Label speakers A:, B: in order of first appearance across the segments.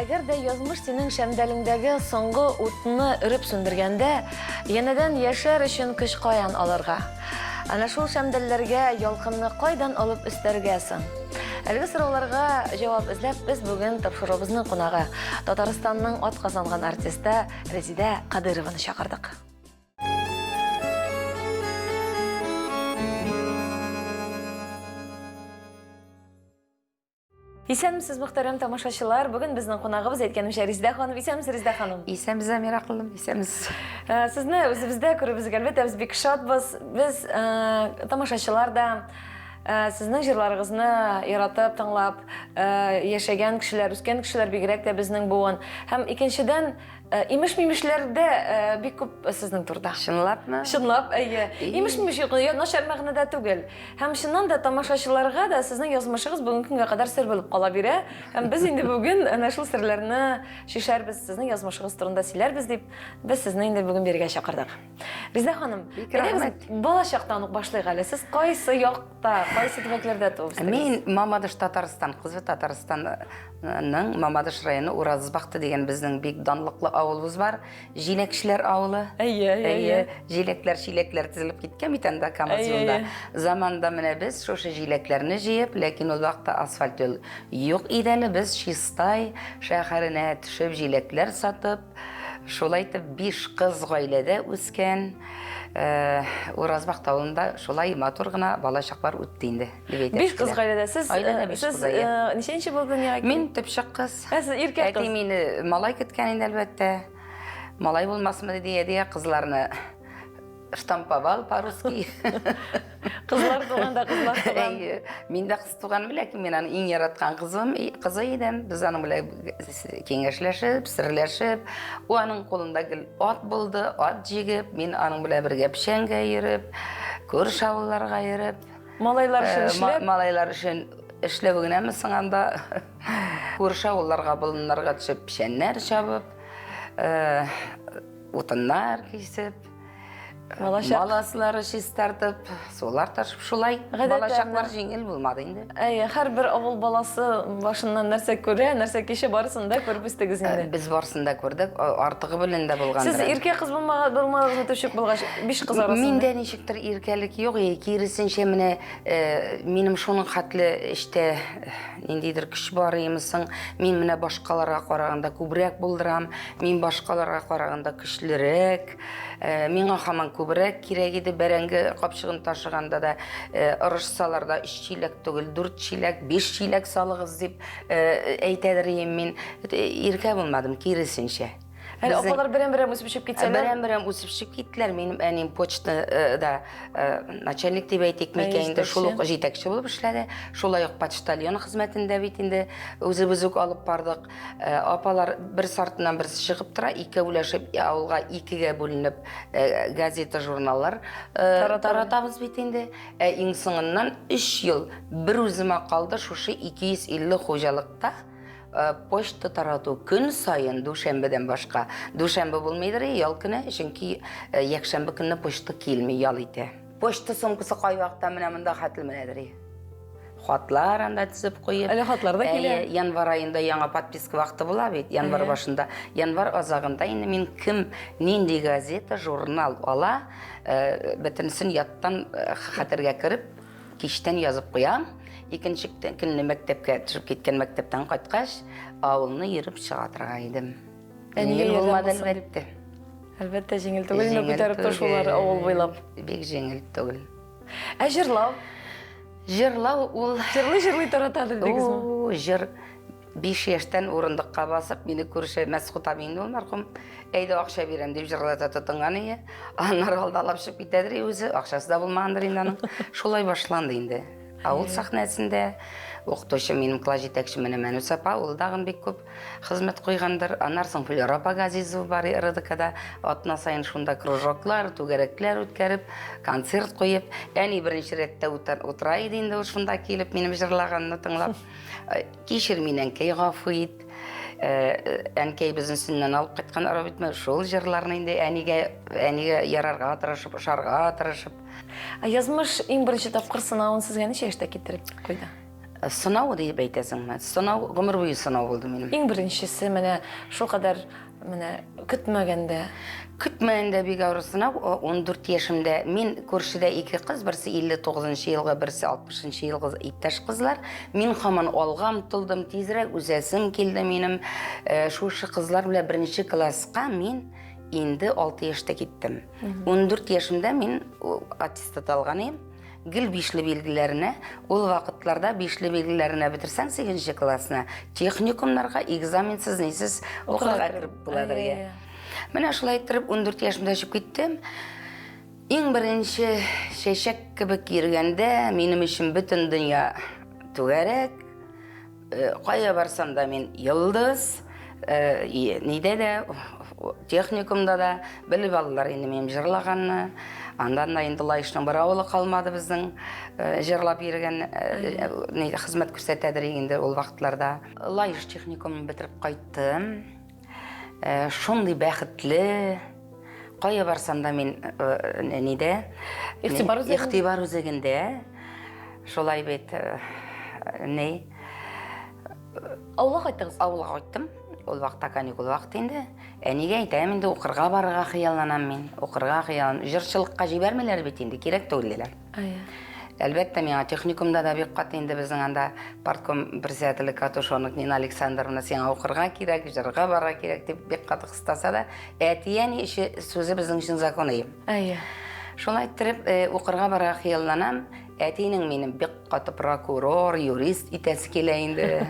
A: Әгәр дә язмыш синең шәмдәлеңдәге соңгы утны өреп сүндергәндә, янәдән яшәр өчен көч каян алырга? Әнә шул шәмдәлләргә ялкынны кайдан алып өстәргә соң? Әлеге сорауларга җавап эзләп, без бүген тапшыруыбызның кунагы, Татарстанның атказанган артисты Резидә Кадыйрованы чакырдык. Исәнмесез, мөхтәрәм тамашачылар. Бүген безнең кунагыбыз, әйткәнемчә, Резидә ханым. Исәнмесез, Резидә ханым.
B: Исәнмесез, Амира кызым. Исәнмесез.
A: Э, сезне үзебездә күрүебезгә, әлбәттә, без бик шатбыз. Без э, тамашачылар да э, сезнең җырларыгызны яратып, тыңлап яшәгән кешеләр, үскән кешеләр, бигрәк тә безнең буын. Һәм икенчедән, Э, имеш-мимешләр дә э, бик күп сезнең турыда.
B: Чынлапмы?
A: Чынлап, әйе. Имеш-мимеш юк, начар мәгънәдә түгел. Һәм чыннан да тамашачыларга да сезнең язмышыгыз бүгенге көнгә кадәр сер булып кала бирә. Һәм без инде бүген әнә шул серләрне чишәрбез, сезнең язмышыгыз турында сөйләрбез дип, без сезне инде бүген бирегә чакырдык. Резидә ханым, әйдәгез, бала чактан ук башлыйк әле. Сез кайсы якта, кайсы төбәкләрдә туып үстегез?
B: Мин Мамадыш Татарстан кызы, Татарстан Ның Мамадыш районы Уразбахты дигән безнең бик данлыклы авылыбыз бар. Җиләкчеләр авылы.
A: Әйе, әйе, әйе.
B: Җиләкләр, чиләкләр тезелеп киткән бит анда КАМАЗ юлында. Заманда менә без шушы җиләкләрне җыеп, ләкин ул вакытта асфальт юл юк иде әле, без Чистай шәһәренә төшеп җиләкләр сатып, шулай итеп биш кыз гаиләдә үскән. Э, Уразбахты авылында шулай матур гына балачаклар үтте инде.
A: дип әйтәсе Биш кыз гаиләдә. Сез Гаиләдә биш сез кыз, әйе. ничәнче булып дөньяга
B: килдегез? Мин төпчек кыз.
A: Ә сез иркә
B: кыз. Әти мине малай көткән инде, әлбәттә. Малай булмасмы дия дия кызларны штамповал по-русски.
A: Кызлар туганда кызлар туган.
B: Әйе. Мин дә кыз туган, ләкин мин аның иң яраткан кызым, кызы идем. Без аның белән киңәшләшеп, серләшеп, ул аның кулында гел ат булды, ат җигеп, мин аның белән бергә печәнгә йөреп, күрше авылларга йөреп,
A: Малайлар өчен эшләп.
B: Малайлар өчен эшләү генәме соң анда? Күрше авылларга, болыннарга төшеп, печәннәр чабып, утыннар кисеп, маласлары чистартып, сулар ташып, шулай балачаклар җиңел булмады инде.
A: Әйе, һәрбер авыл баласы башыннан нәрсә күрә, нәрсә кичә, барысын да күреп үстегез инде.
B: Без барысын да күрдек, артыгы белән дә булгандыр.
A: Сез иркә кыз булмадыгызмы төпчек булгач, биш кыз арасында?
B: Миндә ничектер иркәлек юк, и киресенчә менә минем шуның хәтле эчтә ниндидер көч бар иеме соң, мин менә башкаларга караганда күбрәк булдырам, мин башкаларга караганда көчлерәк, миңа һаман күбрәк кирәк иде, бәрәңге капчыгын ташыганда да орышсалар да өч чиләк түгел, дүрт чиләк, биш чиләк салыгыз дип әйтәдер ием мин. Иркә булмадым, киресенчә.
A: Әле апалар берәм-берәм үсеп чыгып китсәләр.
B: Берәм-берәм үсеп чыгып киттеләр. Минем әнием почтада начальник дип әйтик микән инде, шул ук җитәкче булып эшләде. Шулай ук почтальон хезмәтендә бит инде үзебез үк алып бардык. Апалар берсе артыннан берсе чыгып тора, икәүләшеп авылга икегә бүленеп газета, журналлар таратабыз бит инде. Ә иң соңыннан өч ел бер үземә калды шушы 250 хуҗалыкта почта тарату көн саен дүшәмбедән башка. Дүшәмбе булмыйдыр, ял көне, чөнки якшәмбе көнне почта килми, ял итә. Почта сумкасы кайвакытта менә монда хәтле менәдер. Хатлар анда төзеп куеп.
A: Әле хатлар да килә.
B: Январь аенда яңа подписка вакыты була бит, январь башында. Январь азагында инде мин кем нинди газета, журнал ала, бөтенесен яттан хәтергә кереп, кичтән язып куям. Икенче көнне мәктәпкә төшеп киткән мәктәптән кайткач, авылны йөреп чыга торган идем. Җиңел булмады, әлбәттә.
A: Әлбәттә, җиңел түгел инде күтәреп ташулар авыл буйлап.
B: Бик җиңел түгел.
A: Ә җырлау?
B: Җырлау ул...
A: Җырлый-җырлый таратадыр дигезме?
B: О, җыр. 5 яшьтән урындыкка басып, мине күрше Мәсхүт абый инде ул мәрхүм, әйдә акча бирәм дип җырлата тотынган ие. Аннары алдалап чыгып китәдер үзе, акчасы да булмагандыр инде аның. Шулай башланды инде. Авыл сәхнәсендә укытучы минем класс җитәкче менә Мәнүс апа, ул тагын бик күп хезмәт куйгандыр. Аннан соң Флера апа Газизова бар РДКда, атна саен шунда кружоклар, түгәрәкләр үткәреп, концерт куеп, әни беренче рәттә утыра иде инде ул шунда килеп минем җырлаганны тыңлап. Кичер мине, әнкәй, гафу ит. Әнкәй безнең сөннән алып кайткан ара бит шул җырларны инде әнигә әнигә ярарга тырышып, ошарга тырышып.
A: Ә язмыш иң беренче тапкыр сынавын сезгә ничә яшьтә китереп куйды?
B: Сынау дип әйтәсеңме? Сынау, гомер буе сынау булды минем.
A: Иң беренчесе менә шулкадәр менә көтмәгәндә.
B: Көтмәгәндә бик авыр сынау. 14 яшемдә мин күршедә ике кыз, берсе 59 нчы елгы, берсе 60 нчы елгы иптәш кызлар. Мин һаман алга омтылдым, тизрәк үсәсем килде минем. Шушы кызлар белән беренче класска мин инде 6 яшьтә киттем. 14 яшемдә мин аттестат алган идем. Гел бишле билгеләренә, ул вакытларда бишле билгеләренә бетерсәң сигезенче классны, техникумнарга экзаменсыз, нисез укырга кереп буладыр. Иә. Менә шулай иттереп 14 яшемдә очып киттем. Иң беренче чәчәк кебек йөргәндә минем өчен бөтен дөнья түгәрәк. Кая барсам да мин йолдыз, нидә дә, техникумда да белеп алдылар инде минем җырлаганны. Андан да инде Лаешның бер авылы калмады безнең җырлап йөргән, хезмәт күрсәтәдер инде ул вакытларда. Лаеш техникумын бетереп кайттым. Шундый бәхетле, кая барсам да мин нидә?
A: Игътибар үзәгендә.
B: Игътибар үзәгендә. Шулай бит, ни?
A: Авылга кайттыгыз?
B: Авылга кайттым. Ул вакытта каникул вакыты инде. Әнигә әйтәм инде, укырга барырга хыялланам мин. Укырга хыялланам. Җырчылыкка җибәрмиләр бит инде, кирәк түгел диләр. Әлбәттә, миңа техникумда да бик каты инде безнең анда партком председателе Катушонок Нина Александровна сиңа укырга кирәк, җырга барырга кирәк дип бик каты кыстаса да, әти-әни эше сүзе безнең өчен закон иде.
A: Әйе.
B: Шулай иттереп, укырга барырга хыялланам. Әтинең минем бик каты прокурор, юрист итәсе килә инде.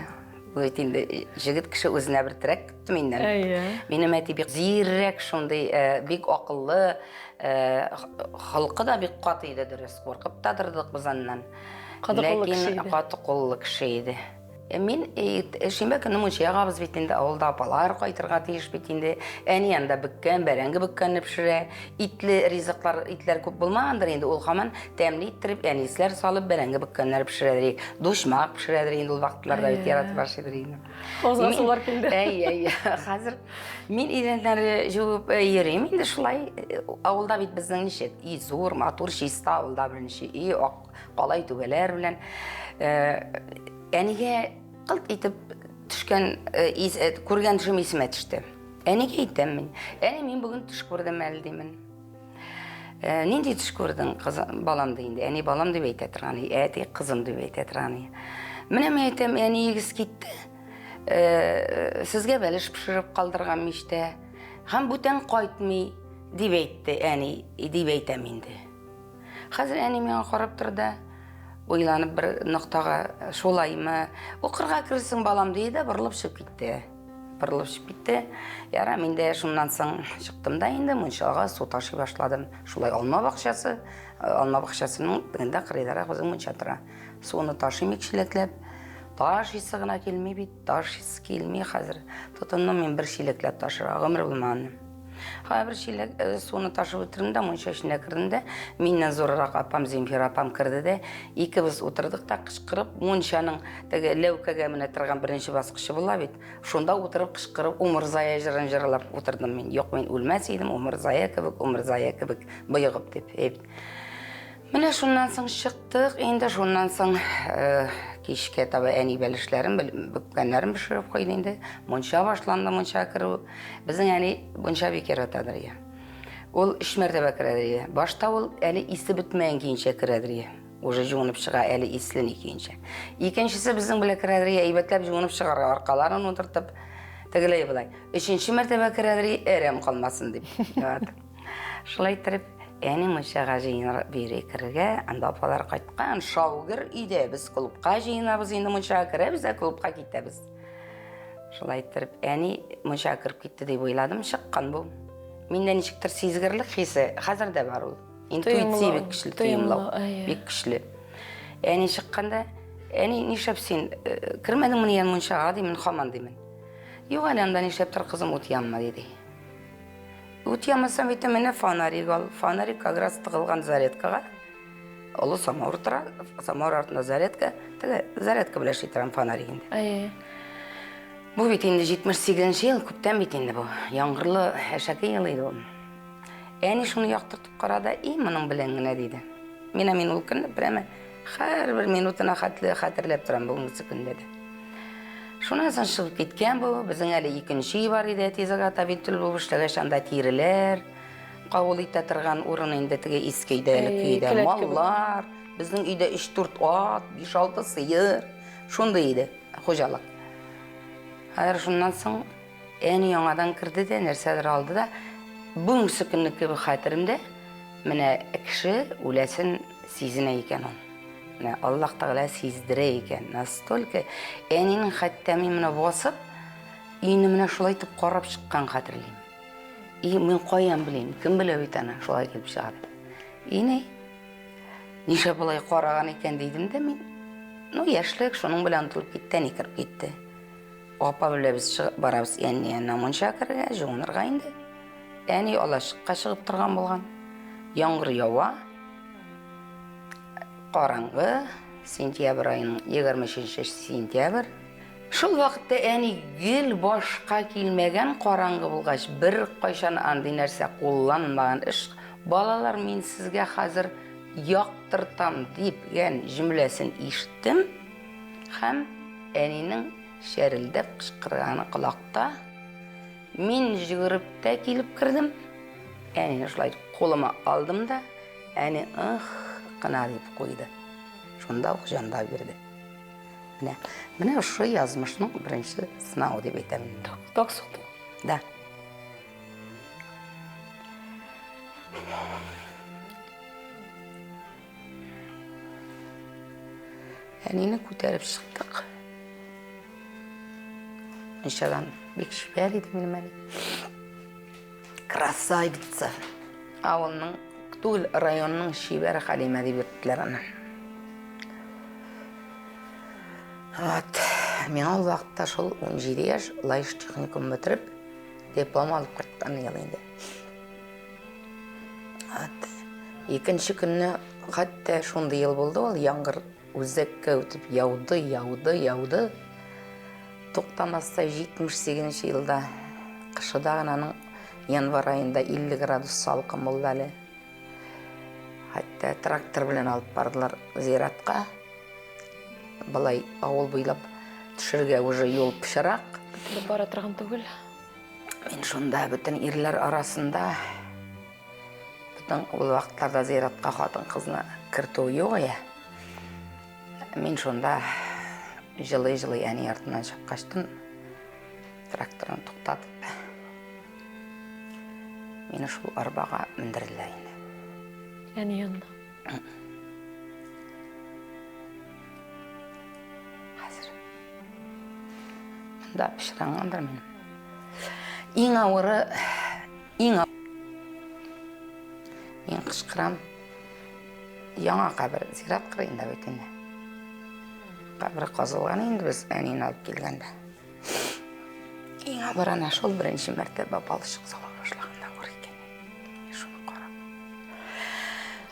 B: Бу бит инде җегет кеше үзенә бер терәк көтте миннән.
A: Әйе.
B: Минем әти бик зирәк, шундый, бик акыллы, холкы да бик каты иде, дөрес. Куркып та тордык без аннан.
A: Каты куллы кеше
B: Ләкин
A: иде.
B: каты куллы кеше иде. Мин шимбә көнне мунча ягабыз бит инде, авылда апалар кайтырга тиеш бит инде. Әни анда бөккән, бәрәңге бөккәнне пешерә. Итле ризыклар, итләр күп булмагандыр инде, ул һаман тәмле иттереп, әнисләр салып, бәрәңге бөккәннәр пешерәдер. Дучмак пешерәдер инде ул вакытларда бит яратып ашыйдыр инде.
A: Авызга сулар килде.
B: Әй, әй, хәзер мин идәннәрне җуып йөрим инде шулай. Авылда бит безнең ничек? Өй зур, матур, чиста авылда беренче өй, ак калай түбәләр белән. Әнигә кылт итеп төшкән, күргән төшем исемә төште. Әнигә әйтәм мин. Әни, мин бүген төш күрдем әле, димен. Нинди төш күрдең, кызым, балам ди инде. Әни балам дип әйтә торган, әти кызым дип әйтә торган. Менә мин әйтәм, әниегез китте. Сезгә бәлеш пешереп калдырган мичтә. Һәм бүтән кайтмый, дип әйтте әни, дип әйтәм инде. Хәзер әни миңа карап торды. Уйланып бер ноктага, шулаймы? Укырга керерсең, балам, диде дә борылып чыгып китте. Борылып чыгып китте. Яра, мин дә шуннан соң чыктым да инде мунчага су ташый башладым. Шулай алма бакчасы, алма бакчасының тегендә кырыйдарак безнең мунча тора. Суны ташыйм ике чиләкләп. Ташыйсы гына килми бит, ташыйсы килми хәзер. Тотындым мин бер чиләкләп ташырга, гомер булмаган. Һай, бер чиләк суны ташып үтердем дә, мунча эченә кердем дә, миннән зуррак апам, Земфира апам керде дә, икебез утырдык та кычкырып, мунчаның теге ләүкәгә менә торган беренче баскычы була бит, шунда утырып кычкырып Умырзая җырын җырлап утырдым мин. Юк, мин үлмәс идем, Умырзая кебек, Умырзая кебек боегып дип. Әйбит. Менә шуннан соң чыктык, инде шуннан соң кичкә таба әни бәлешләрен, бөккәннәрен пешереп куйды инде. Мунча башланды, мунча керү. Безнең әни мунча бик яратадыр я. Ул өч мәртәбә керәдер я. Башта ул әле исе бетмәгән көенчә керәдер я. Уже җуынып чыга әле исле ни көенчә. Икенчесе безнең белән керәдер я, әйбәтләп җуынып чыгарга, аркаларын утыртып, тегеләй болай. Өченче мәртәбә керәдер я, әрәм калмасын дип. Шулай иттереп, әни мунчага җыеныр бире керергә, анда апалар кайткан, шаугер өйдә без клубка җыенабыз инде мунчага керәбез дә клубка китәбез. Шулай иттереп, әни мунчага кереп китте дип уйладым, чыккан бу. Миндә ничектер сизгерлек хисе хәзер дә бар ул. Интуиция бик көчле, тоемлау бик көчле. Әни чыкканда, әни нишләп син э, кермәдеңмени ян мунчага димен, хаман димен. Юк әле анда нишләптер кызым ут янма диде. Ут янмаса бит менә фонарик ал. Фонарик как раз тыгылган зарядкага. Олы самавыр тора, самавыр артында зарядка. Теге зарядка белән эшли торган фонарик инде.
A: Әйе.
B: Бу бит инде 78 ел, күптән бит инде бу. Яңгырлы әшәке ел иде ул. Әни шуны яктыртып карады, и моның белән генә диде. Менә мин ул көнне прямо Һәрбер минутына хәтле хәтерләп торам бүгенге көндә дә. Шуннан соң чыгып киткән бу. Безнең әле икенче өй бар иде, әти заготовитель булып эшләгәч, анда тиреләр кабул итә торган урын инде теге иске өйдә, элекке өйдә. Маллар, безнең өйдә 3-4 ат, 5-6 сыер, шундый иде хуҗалык. Хәзер шуннан соң әни яңадан керде дә, нәрсәдер алды да, бүгенге көнне кебек хәтеремдә, менә кеше үләсен сизенә икән ул. Менә Аллаһ Тәгалә сиздерә икән. Настолько әнинең хәтта мин менә басып, өйне менә шулай итеп карап чыккан хәтерлим. И мин каян белим, кем белә бит аны, шулай килеп чыга дип. И ни, нишләп болай караган икән дидем дә мин. Ну, яшьлек шуның белән онытылып китте, әни кереп китте. Апа белән без чыгып барабыз әни янына мунча керергә, җуынырга инде. Әни алачыкка чыгып торган булган. Яңгыр ява. Караңгы, сентябрь аеның 23 сентябрь. Шул вакытта әни гел башка килмәгән караңгы булгач, бер кайчан андый нәрсә кулланмаган эш. Балалар, мин сезгә хәзер яктыртам дигән җөмләсен ишеттем һәм әнинең чәрелдәп кычкырганы колакта. Мин җөгереп тә килеп кердем. Әнине шулай кулыма алдым да, әни ых кына дип куйды. Шунда ук җан да бирде. Менә, менә шушы язмышның беренче сынавы дип әйтәм инде.
A: Так сукты.
B: Да. Әнине күтәреп чыктык. Мунчадан бик чибәр иде минем әни. Красавица. Авылның түгел, районның чибәр Хәлимә дип йөрттеләр аны. Вот. Миңа ул вакытта шул 17 яшь, Лаеш техникум бетереп, диплом алып кайткан ел инде. Вот. Икенче көнне хәтта шундый ел булды ул, яңгыр үзәккә үтеп яуды, яуды, яуды. Туктамастай 78 елда кышыда гына аның январь аенда 50 градус салкын булды әле. Хәтта трактор белән алып бардылар зиратка. Былай авыл буйлап төшергә уже юл пычрак.
A: Күтәреп бара торган түгел.
B: Мин шунда бөтен ирләр арасында бөтен ул вакытларда зиратка хатын-кызны кертү юк я. Мин шунда җылый-җылый әни артыннан чапкачтын тракторын туктатып мине шул арбага мендерделәр инде.
A: Әни янына.
B: Хәзер. Монда пычрангандыр минем. Иң авыры, иң Мин кычкырам. Яңа кабер зират кырыенда бит инде. Кабер казылган инде без әнине алып килгәндә. Иң авыр әнә шул беренче мәртәбә балчык сала башлаганда авыр икән. Мин шуны карап.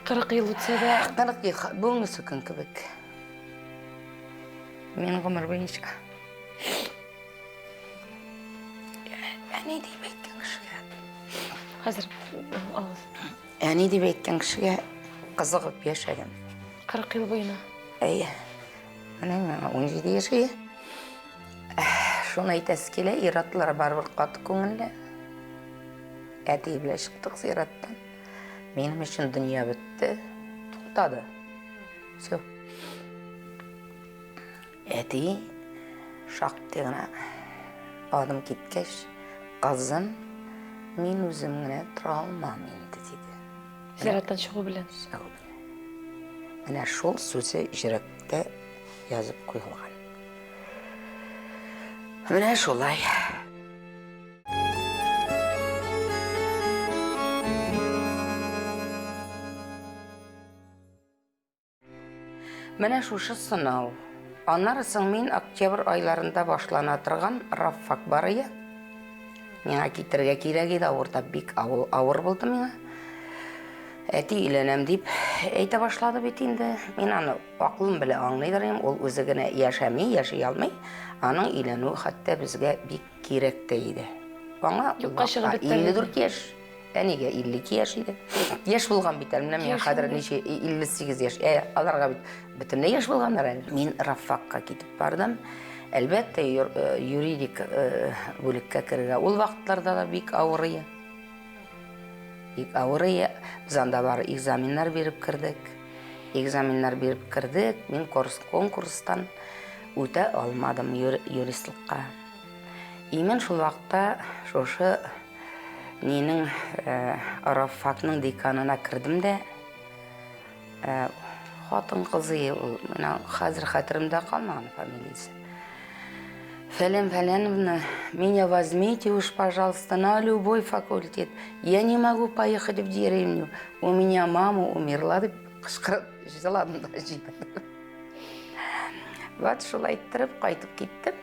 A: 40 ел үтсә дә.
B: 40 ел, бүгенге көн кебек. Мин гомер буенча әни дип әйткән кешегә.
A: Хәзер авыз.
B: Әни дип әйткән кешегә кызыгып яшәдем.
A: 40 ел буена.
B: Әйе. Менә миңа 17 яшь ие. Шуны әйтәсе килә, ир-атлар барыбер каты күңелле. Әти белән чыктык зираттан. Минем өчен дөнья бетте, туктады. Все. Әти шактый гына адым киткәч, кызым, мин үзем генә тора алмам инде, диде.
A: Зираттан чыгу белән.
B: Чыгу белән. Менә шул сүзе йөрәктә язып куелган. Менә шулай. Менә шушы сынау. Аннары соң мин октябрь айларында башлана торган рабфак бар иде. Миңа китергә кирәк иде, авырта бик авыл авыр булды миңа. Әти өйләнәм дип әйтә башлады бит инде. Мин аны акылым белән аңлыйдыр идем, ул үзе генә яшәми, яши алмый. Аның өйләнүе хәтта безгә бик кирәк тә иде. Аңа
A: Юкка чыгып бетте.
B: 54 яшь. Әнигә 52 яшь иде. Яшь булган бит әле, менә миңа хәзер ничә 58 яшь. Ә аларга бит бөтенләй яшь булганнар әле. Мин рабфакка китеп бардым. Әлбәттә, юридик бүлеккә керергә ул вакытларда да бик авыр иде. Бик авыр иде. Без анда бары экзаменнар биреп кердек. Экзаменнар биреп кердек. Мин конкурстан үтә алмадым юристлыкка. И мин шул вакытта шушы нинең рабфакның деканына кердем дә, хатын кызы ул, менә хәзер хәтеремдә калмаган фамилиясе. Фәлән Фәләновна, меня возьмите уж, пожалуйста, на любой факультет. Я не могу поехать в деревню. У меня мама умерла, дип кычкырып җыладым да җибәрдем. Вот шулай иттереп кайтып киттем.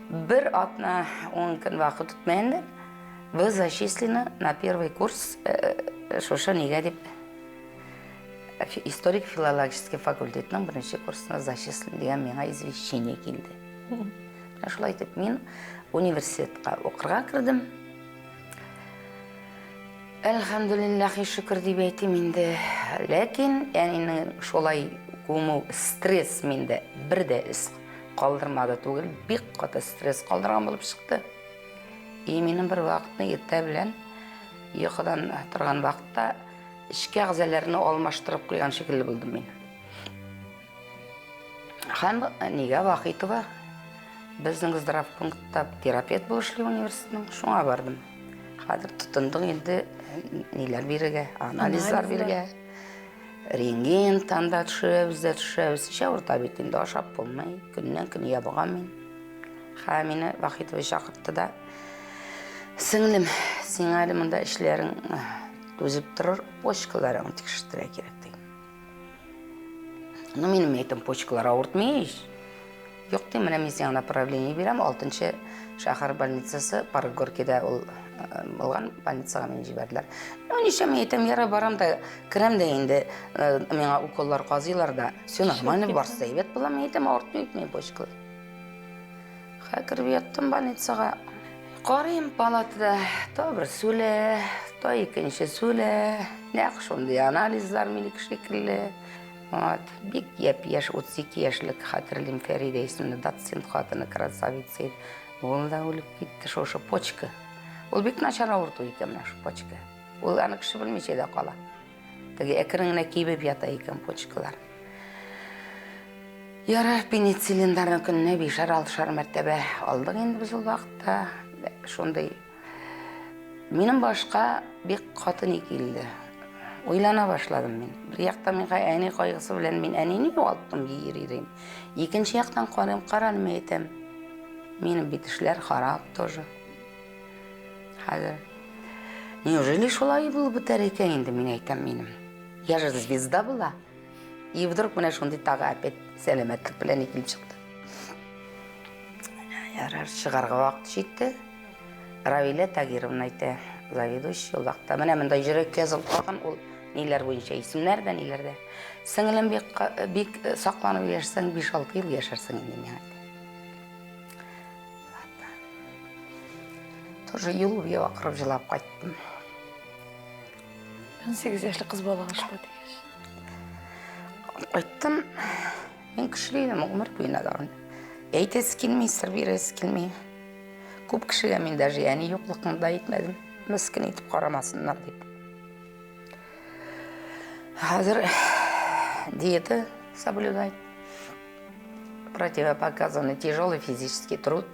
B: Бер атна, 10 көн вакыт үтмәгәндер, вы зачислены на первый курс шушы нигә дип историк-филологический факультетның беренче курсына зачислен дигән миңа извещение килде. Менә шулай итеп мин университетка укырга кердем. Әлхәмдүлилләһи шөкер дип әйтим инде. Ләкин әнинең шулай күмү стресс миндә бер дә эз калдырмады түгел, бик каты стресс калдырган булып чыкты. И минем бер вакытны иртә белән йокыдан торган вакытта эчке әгъзаларны алмаштырып куйган шикелле булдым мин. Һәм нигә Вахитова безнең здравпунктта терапевт булып эшли университетның, шуңа бардым. Хәзер тотындык инде ниләр бирергә, анализлар бирергә. Рентген танда төшерәбез дә төшерәбез. Эч авырта бит инде, ашап булмый. Көннән көн ябыгам мин. Һәм мине Вахитова чакыртты да, сеңлем, сиңа әле монда эшләрең түзеп торыр, почкаларыңны тикшертергә кирәк, ди. Ну, минем әйтем, почкалар авыртмый ич. Юк, дим, менә мин сиңа направление бирәм, 6 шәһәр больницасы, Парк Горькийда ул э, булган больницага мине җибәрделәр. Ну, ничә мин әйтәм, яра барам да, керәм дә инде, э, миңа уколлар казыйлар да, все нормально, барсы да әйбәт була, мин әйтәм, авыртмый бит минем почкалар. Хә, кереп яттым больницага. Карыйм палатада, то бер сүлә, то икенче сүлә. Нәкъ шундый анализлар минеке шикелле. Вот. Бик япь-яшь, 32 яшьлек, хәтерлим, Фәридә исемле доцент хатыны, красавица иде. Ул да үлеп китте, шушы почка. Ул бик начар авырту икән менә шу почка. Ул аны кеше белмичә дә кала. Теге әкрен генә кибеп ята икән почкалар. Ярар, пенициллиннарны көненә бишәр-алтышар мәртәбә алдык инде без ул вакытта. Шундый. Минем башка бик каты ни килде. Уйлана башладым мин. Бер яктан миңа әни кайгысы белән мин әнине югалттым йөрим. Икенче яктан карыйм, караным әйтәм. Минем бит эшләр харап тоже. Хәзер. Неужели шулай булып бетәр икән инде, мин әйтәм минем. Я же звезда была. И вдруг менә шундый тагы опять сәламәтлек белән килеп чыкты. Ярар, чыгарга вакыт җитте. Равилә Тагировна әйтә, заведующий ул вакытта. Менә монда йөрәккә язылып калган ул ниләр буенча исемнәр дә, ниләр дә. Сеңелем бик бик сакланып яшәсәң, 5-6 ел яшәрсең инде миңа. Тоже юл буе акырып җылап кайттым.
A: 18 яшьлек кыз балага шулай дигәч.
B: Кайттым. Мин көчле идем гомер буена да. Әйтәсе килми, сер бирәсе килми. Күп кешегә мин даже әни юклыкны да әйтмәдем. Мескен итеп карамасыннар дип. Хәзер диета соблюдать. Противопоказаны тяжелый физический труд.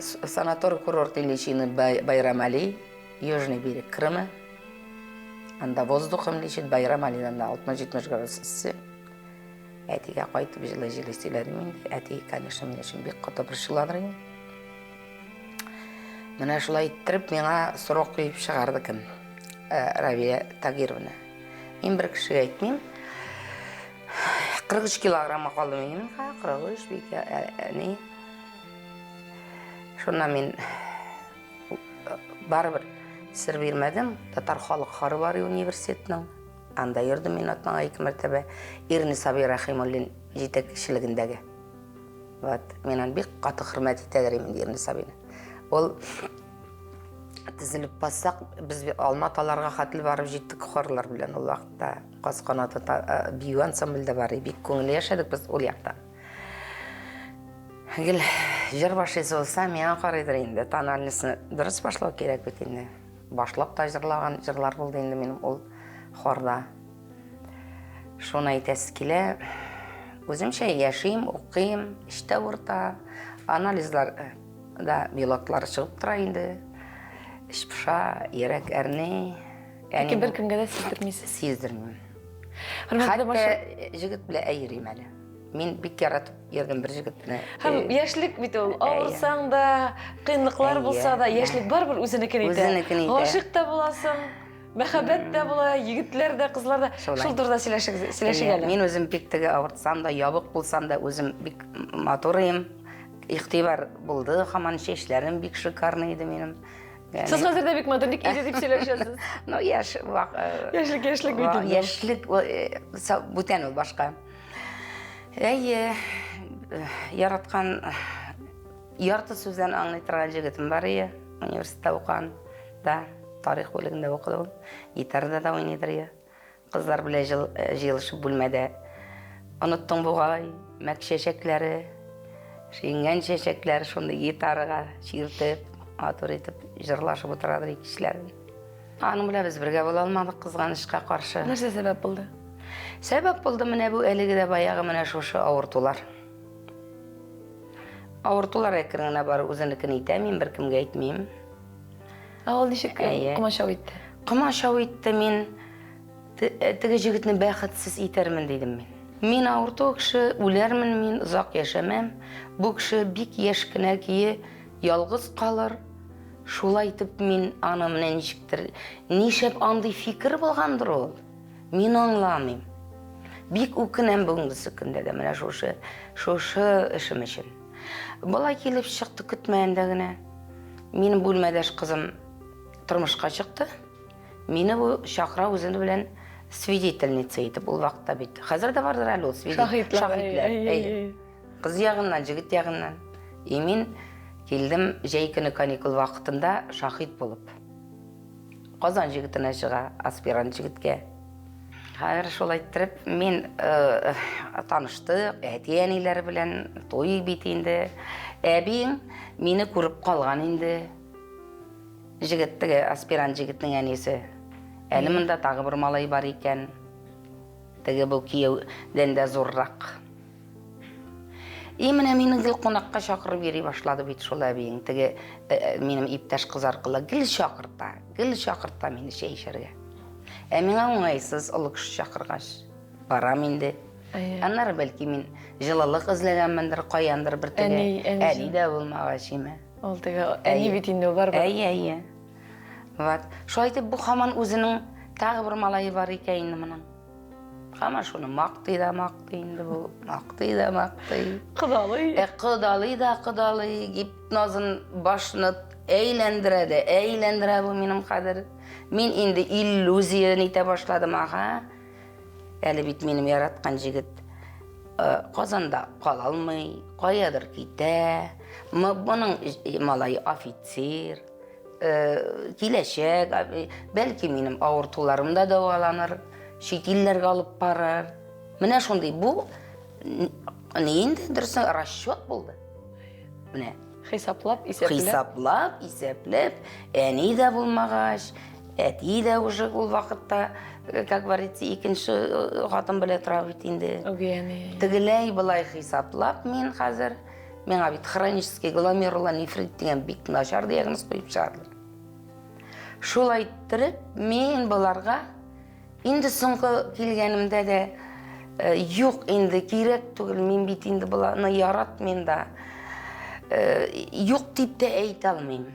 B: Санаторий-курортный лечение Байрамали, Южный берег Крыма. Анда воздухом лечит Байрамалидан да 60-70 градус эссе. Әтигә кайтып җылы-җылы сөйләдем инде. Әти, конечно, минем өчен бик каты борчыладыр инде. Менә шулай иттереп миңа срок куеп чыгарды кем? Равия Тагировна. Мин бер кешегә әйтмим. 43 килограммга калдым инде мин. 43 бик ни. Шуннан мин барыбер сер бирмәдем. Татар халык хоры бар университетның. Анда йөрдем мин атнага ике мәртәбә. Ирни Сабир Рәхимуллин җитәкчелегендәге. Вот, мин аны бик каты хөрмәт итәдер инде Ирни Сабины. Ул Тезелеп бассак, без алма таларга хәтле барып җиттек хорлар белән ул вакытта. Каз канаты э, бию ансамбль дә бар, бик күңелле яшәдек без ул якта. Гел җыр башлыйсы булса, миңа карыйдыр инде. Тональностьны дөрес башлау кирәк бит инде. Башлап та җырлаган җырлар булды инде минем ул хорда. Шуны әйтәсе килә. Үземчә яшим, укыйм, эштә урта, анализлар э, да белоклар чыгып тора инде. Эч поша, йөрәк әрни.
A: Ләкин беркемгә дә сиздермисез.
B: Сиздермим. Хәтта җегет белән әйрим әле. Мин бик яратып йөрдем бер җегет белән.
A: Һәм яшьлек бит ул. Авырсаң да, кыенлыклар булса да, яшьлек барыбер үзенекен итә.
B: Үзенекен итә.
A: Гашыйк та буласың, мәхәббәт тә була, егетләр дә, кызлар да. Шул турыда сөйләшик, сөйләшик әле.
B: Мин үзем бик теге авыртсам да, ябык булсам да, үзем бик матурыем. Игътибар булды, һаман чәчләрем бик шикарный иде минем.
A: Сез хәзер дә бик матур, ник иде дип сөйләшәсез.
B: Ну, яшь вак. Э,
A: яшьлек, яшьлек бит инде.
B: Яшьлек э, бүтән ул башка. Әйе, э, яраткан ярты сүздән аңлый торган җегетем бар иде, университетта укыган да, тарих бүлегендә укыды ул. Гитарада да уйныйдыр иде. Кызлар белән җыелышып бүлмәдә Оныттың бугай, мәк чәчәкләре, шиңгән чәчәкләр шундый гитарага чиртеп, матур итеп җырлашып утырадыр кичләрен. Аның белән без бергә була алмадык, кызганычка каршы.
A: Нәрсә сәбәп булды?
B: Сәбәп булды менә бу әлеге дә баягы менә шушы авыртулар. Авыртулар әкрен генә барып үзенекен итә, мин беркемгә әйтмим.
A: Ә ул ничек комачау итте?
B: Комачау итте, мин теге җегетне бәхетсез итәрмен дидем мин. Мин авырту кеше, үләрмен мин, озак яшәмәм. Бу кеше бик яшь кенә кие, ялгыз калыр. Шулай итеп мин аны менә ничектер, нишләп андый фикер булгандыр ул? Мин аңламыйм. Бик үкенәм бүгенгесе көндә дә менә шушы, шушы эшем өчен. Болай килеп чыкты көтмәгәндә генә. Минем бүлмәдәш кызым тормышка чыкты. Мине бу чакыра үзене белән свидетельница итеп ул вакытта бит. Хәзер дә бардыр әле ул
A: свидетель. Шаһитлар.
B: Кыз ягыннан, җегет ягыннан. И мин килдем җәй көне каникул вакытында шаһит булып. Казан җегетенә чыга, аспирант җегеткә. Хәзер шулай иттереп мин э, таныштык, әти-әниләре белән туй бит инде. Әбиң мине күреп калган инде. Җегет теге аспирант җегетнең әнисе. Әле монда тагы бер малай бар икән. Теге бу кияүдән дә зуррак. И менә мине гел кунакка чакырып йөри башлады бит шул әбиең. Теге э, э, минем иптәш кыз аркылы гел чакырта, гел чакырта мине чәй эчәргә. Ә миңа уңайсыз олы кеше чакыргач. Барам инде. Аннары бәлки мин җылылык эзләгәнмендер, каяндыр бер теге.
A: Әни, әни,
B: әни дә булмагач име.
A: Ул теге әни бит инде ул барыбер.
B: Әйе, әйе. Вот. Шулай итеп бу һаман үзенең тагы бер малае бар икән инде моның. Һаман шуны мактый да мактый инде бу, мактый да мактый.
A: Кодалый.
B: Ә кодалый да кодалый, гипнозын башны әйләндерә дә әйләндерә бу минем хәзер. Мин инде иллюзия нитә башладым, ага. Әле бит минем яраткан җегет э, Казанда кала алмый, каядыр китә. Моның малае офицер. Э, киләчәк, бәлки минем авыртуларым да дәваланыр, чит илләргә алып барыр. Менә шундый бу ни инде дөресе расчет булды. Менә.
A: Хисаплап, исәпләп.
B: Хисаплап, исәпләп, әни дә булмагач, әти дә уже ул вакытта, э, как говорится, икенче э, хатын белән тора бит инде.
A: Үги әни.
B: Тегеләй былай хисаплап мин хәзер Миңа бит хронический гломерулонефрит дигән бик начар диагноз куеп чыгардылар. Шулай иттереп, мин боларга инде соңгы килгәнемдә дә э, юк инде кирәк түгел, мин бит инде боларны яратмыйм да. Э, юк дип тә әйтә алмыйм.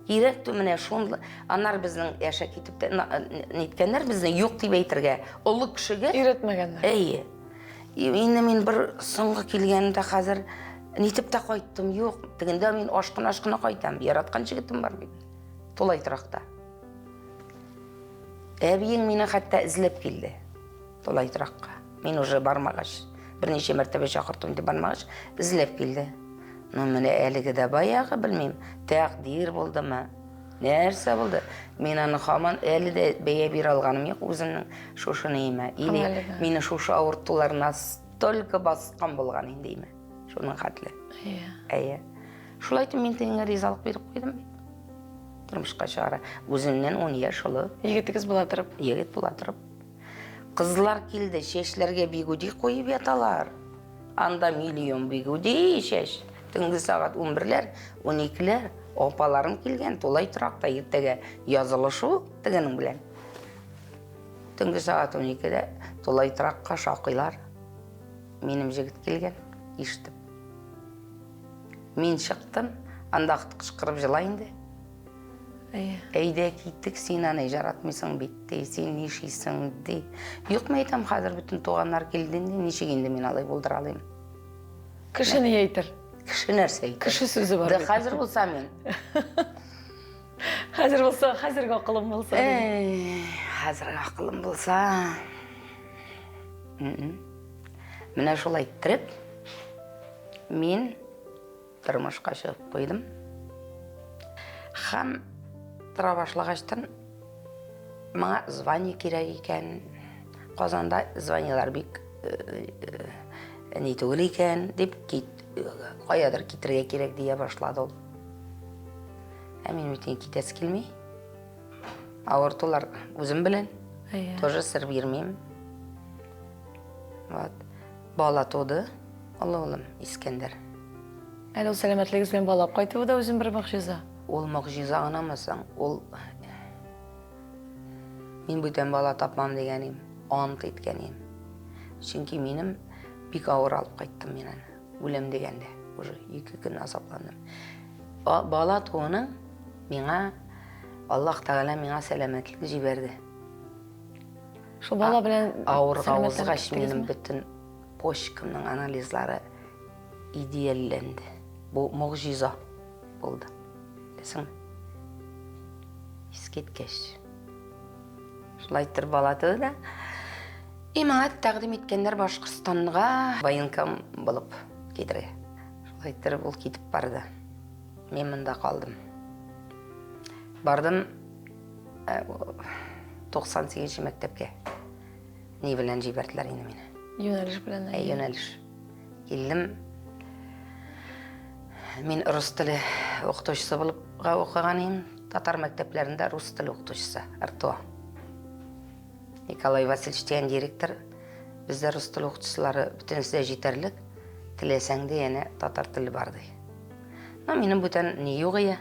B: Кирәк түгел менә шунда. Аннары безнең яшә китеп тә ниткәннәр безне юк дип әйтергә. Олы кешегә
A: өйрәтмәгәннәр.
B: Әйе. Инде мин бер соңгы килгәндә хәзер нитеп тә кайттым, юк. Тегендә мин ашкына-ашкына кайтам. Яраткан җегетем бар бит. Тулай торакта. Әбиең мине хәтта эзләп килде. Тулай торакка. Мин уже бармагач, берничә мәртәбә чакырттым дип бармагач, эзләп килде. Ну, менә әлеге дә баягы, белмим, тәкъдир булдымы? Нәрсә булды? Мин аны һаман әле дә бәя бирә алганым юк үземнең шушы ниемә. Или мине шушы авыртулар настолько баскан булган инде име. Шуның хәтле.
A: Әйе.
B: Әйе. Шулай итеп мин тегеңә ризалык биреп куйдым бит. Тормышка чыгара. Үземнән 10 яшь олы.
A: Егетегез була торып.
B: Егет була торып. Кызлар килде, чәчләргә бигуди куеп яталар. Анда миллион бигуди чәч. Төнге сәгать 11-ләр, 12-ләр. Апаларым килгән, тулай торакта иртәгә язылышу тегенең белән. Төнге сәгать 12-дә тулай торакка шакыйлар. Минем җегет килгән, ишетеп. Мин чыктым, анда кычкырып җыла инде. Әйдә киттек, син аны яратмыйсың бит, ди, син нишисең, ди. Юк, мин әйтәм, хәзер бөтен туганнар килде инде, ничек инде мин алай булдыра алыйм?
A: Кеше ни әйтер?
B: Кеше нәрсә әйтер?
A: Кеше сүзе бар.
B: Да хәзер булса мин.
A: Хәзер булса, хәзерге акылым булса.
B: Эй, хәзерге акылым булса. Менә шулай иттереп, мин тормышка чыгып куйдым. Һәм тора башлагачтан моңа звание кирәк икән. Казанда званиелар бик э, э, ни түгел икән дип кит, каядыр китергә кирәк дия башлады ул. Ә мин бит китәсе килми. Авыртулар үзем белән. Тоже сер бирмим. Вот. Бала туды. Олы улым Искәндәр.
A: Әле ул сәламәтлегегез белән бала алып кайтуы да үзен бер могҗиза.
B: Ул могҗиза гынамы соң? Ул мин бүтән бала тапмам дигән идем, ант иткән идем. Чөнки минем бик авыр алып кайттым мин аны. Үләм дигәндә, уже ике көн азапландым. Бала тууның миңа Аллаһ Тәгалә миңа сәламәтлек җибәрде.
A: Шул бала белән
B: авырга узгач минем бөтен почкамның анализлары идеальләнде. Бу могҗиза булды. Беләсеңме? Искиткеч. Шулай итеп бала туды да. И миңа тәкъдим иткәннәр Башкортстанга военком булып китергә. Шулай итеп ул китеп барды. Мин монда калдым. Бардым 98 э, мәктәпкә. Ни белән җибәрделәр инде мине.
A: Юнәлеш белән.
B: Ә, юнәлеш. Килдем. Мин рус теле укытучысы булып укыган идем. Татар мәктәпләрендә рус теле укытучысы, РТО. Николай Васильевич дигән директор бездә рус теле укытучылары бөтенесе дә җитәрлек. Теләсәң дә янә татар теле бар ди. Ну, минем бүтән ни юк ие.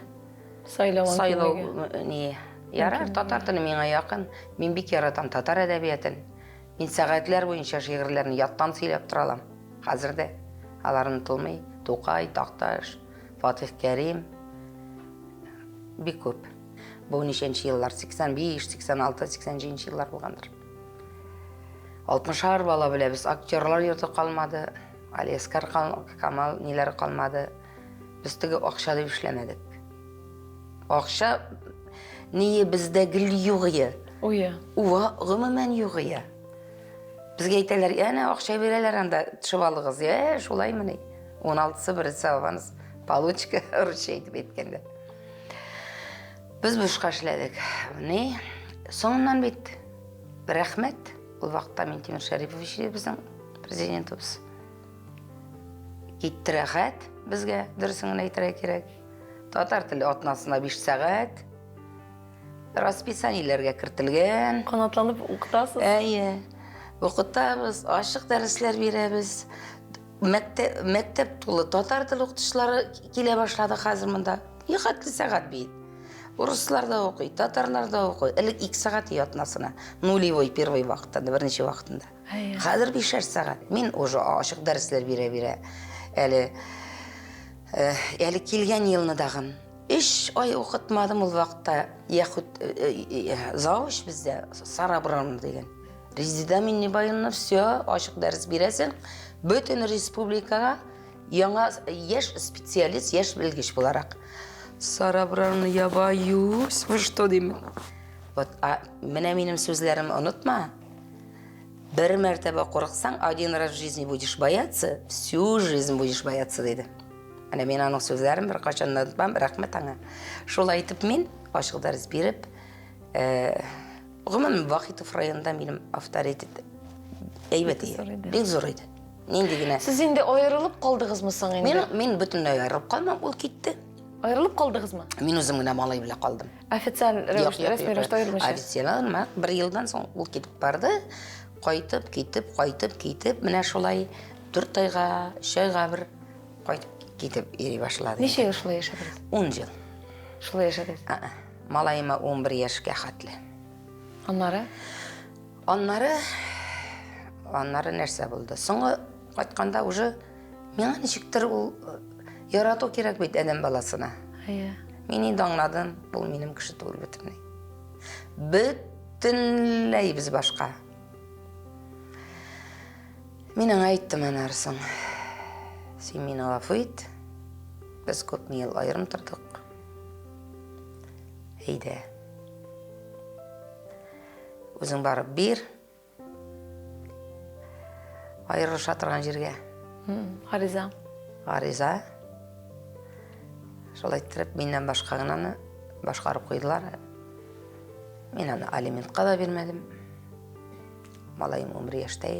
A: Сайлау
B: Сайлау ни. Ярар, татар теле миңа якын. Мин бик яратам татар әдәбиятын. Мин сәгатьләр буенча шигырьләрне яттан сөйләп тора алам. Хәзер дә алар онытылмый. Тукай, Такташ, Фатих Кәрим бик күп. Бу ничәнче еллар? 85, 86, 87 еллар булгандыр. Алтмышар бала беләбез. Актерлар йорты калмады. Алиэскар Камал ниләре калмады. Без теге акча дип эшләмәдек. Акча ние бездә гел юк ие.
A: Уе.
B: Уа, гомумән юк ие. Безгә әйтәләр, әнә акча бирәләр анда, төшеп алыгыз. Ә, шулаймыни? 16-сы беренче аванс, получка, русча әйтеп әйткәндә. Без бушка эшләдек. Ни? Соңыннан бит рәхмәт. Ул вакытта Минтимер Шәрипович безнең президентыбыз. Китте рәхәт безгә, дөресен генә әйтергә кирәк. Татар теле атнасына 5 сәгать. Расписаниеләргә кертелгән.
A: Канатланып укытасыз?
B: Әйе. Укытабыз, ачык дәресләр бирәбез. Мәктәп, мәктәп тулы татар теле укытучылары килә башлады хәзер монда. Нихәтле сәгать бит. Урыслар да укый, татарлар да укый. Элек 2 сәгать атнасына. Нулевой первый вакытында, беренче вакытында. Хәзер бишәр сәгать. Мин уже ачык дәресләр бирә-бирә. Әле э, әле килгән елны дагын. Өч ай укытмадым ул вакытта. Яхуд э, э, завуч бездә Сара Абрамовна дигән. Резеда Миннебаевна все ачык дәрес бирәсең. Бөтен республикага яңа яшь специалист, яшь белгеч буларак. Сара Абрамовна, я боюсь. Вы что, дим. Вот, а менә минем сүзләрем онытма. Бер мәртәбә курыксаң, один раз в жизни будешь бояться, всю жизнь будешь бояться, диде. Менә мин аның сүзләрен беркайчан да онытмам, рәхмәт аңа. Шулай итеп мин ачык дәрес биреп, гомумән Вахитов районында минем авторитет әйбәт иде. Бик зур иде. Нинди генә.
A: Сез инде аерылып калдыгызмы соң инде?
B: Мин, мин бөтенләй аерылып калмам, ул китте.
A: Аерылып калдыгызмы?
B: Мин үзем генә малай белән калдым.
A: Официаль рәвештә, рәсми рәвештә аерылмыйча.
B: Официаль аерылма. Бер елдан соң ул китеп барды. Кайтып, китеп, кайтып, китеп, менә шулай 4 айга, 3 айга бер кайтып китеп йөри башлады.
A: Ничә ел шулай яшәдегез?
B: 10 ел.
A: Шулай яшәдегез?
B: Малаема 11 яшькә хәтле.
A: Аннары?
B: Аннары, аннары нәрсә булды? Соңгы кайтканда уже миңа ничектер ул э, ярату кирәк бит адәм баласына.
A: Әйе.
B: Мин инде аңладым, бу минем кеше түгел бөтенләй. Бөтенләй без башка. Мин аңа әйттем аннары соң. Син мине гафу ит. Без күпме ел аерым тордык. Әйдә. Үзең барып бир. Аерылыша торган җиргә.
A: Гариза.
B: Гариза. Шулай иттереп, миннән башка гына аны башкарып куйдылар. Мин аны алиментка да бирмәдем. Малаем 11 яшьтә.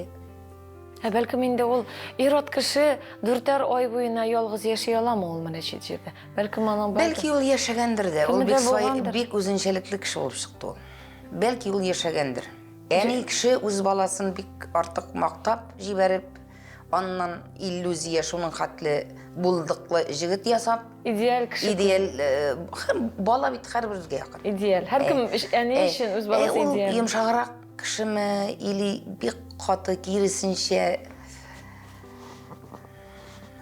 A: Ә бәлкем инде ул ир-ат кеше дүртәр ай буена ялгыз яши аламы ул менә чит җирдә? Бәлкем аның
B: Бәлки ул яшәгәндер дә. Ул бик сай, бик үзенчәлекле кеше булып чыкты ул. Бәлки ул яшәгәндер. Әни кеше үз баласын бик артык мактап җибәреп, аннан иллюзия шуның хәтле булдыклы җегет ясап,
A: идеаль кеше.
B: Идеаль э, бала бит һәрберебезгә якын.
A: Идеаль. Һәркем әни өчен үз баласы идеаль.
B: Ул йомшаграк кешеме или бик каты киресенчә